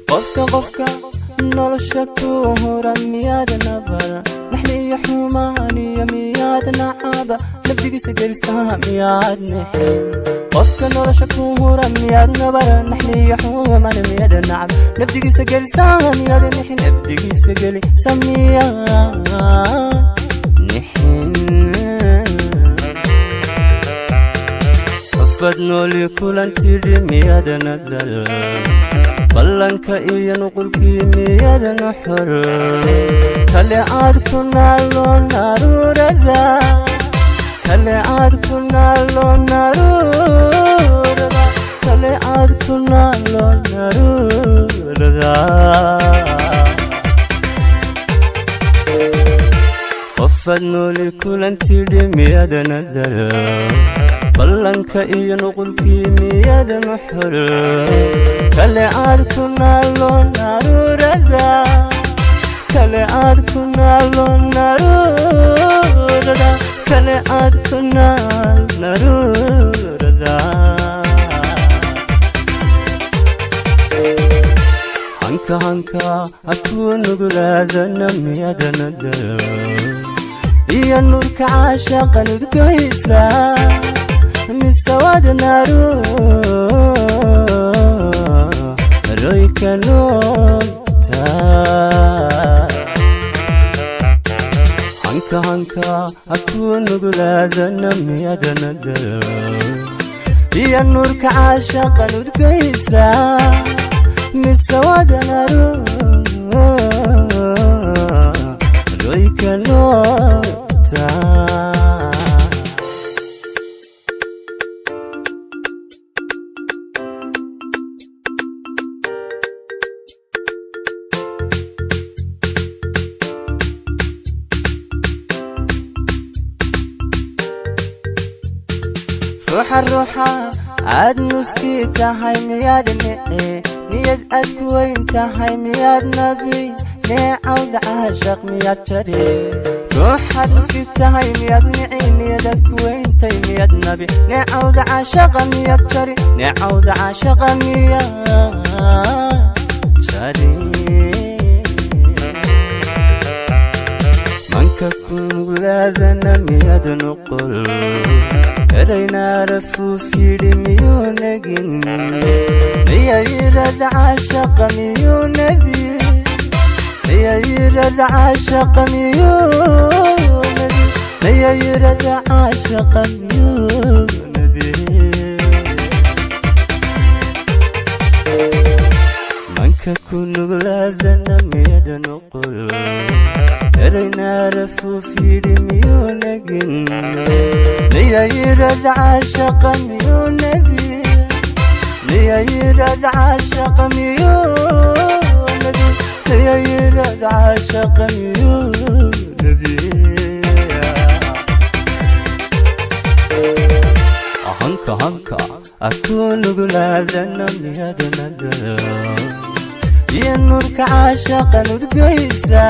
Qofka, qofka nolosha ku hura miyaad nabar naxliyo xumaaniyo miyaad nacaba nafdigiisa gelisaa miyaad nixin? Qofka nolosha ku hura miyaad nabar naxliyo xumaan miyaad nacab nafdigiisa gelisaa miyaad nixin? Nafdigiisa gelisa miyaad nixin? Qofad nooli kulantidhi miyaadana dal ballanka iyo nuqulkii miyadana xor kale aad ku naalo naruurada kale aad ku naalo naruurada kale aad ku naalo naruurada. Qofad nooli kulantidhi miyadana dal ballanka iyo nuqulkii miyadana xor kale aad ku naalo naruurada kale aad ku naalo naruurada kale aad ku naal naruurada. Hanka, hanka hakuu nugulaadana miyadana dal iyo nuurka caashaqa nudgoysa misawad naru royka noogta? Hanka, hanka hakuu nugulaadana miyadana dal iyo nuurka caashaqa nudgoysa misawad naru royka noogta? Ruuxa, ruuxa aad nuskii tahay miyaad nici niyad aad ku weyn tahay miyaad nabi neecawda caashaq miyaad jari? Ruuxaad nuskii tahay miyaad nici niyad aad ku weyntay miyaad nabi neecawda caashaqa miyaad jari? Neecawda caashaqa miyaad jari? Manka kunuglaadana miyaad nuqul eraynaarafuuf yidhi miyuu negin miyayirad caashaqa miyuu nadi miyayirad caashaqa miyuu nadi miyayirad caashaqa miyuu nadi? Manka kunuglaadana miyaad nuqul eraynaarafuuf yidhi miyuu negin miyayirad caashaqa miyuu nadi miyayirad caashaqa miyuu nadi miyayirad caashaqa miyuu nadi? Hanka, hanka akuu nugulaadana miyaad nadal iyo nuurka caashaqa nudgoysa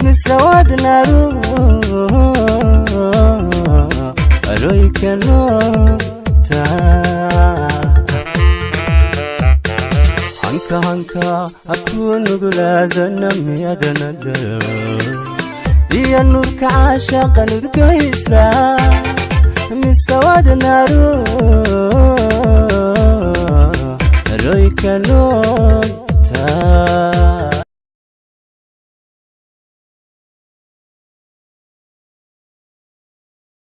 misawad naru royka noogta? Hanka, hanka hakuu nugulaadana miyadana dal iyo nuurka caashaqa nudgoysa misawad naru royka noogta?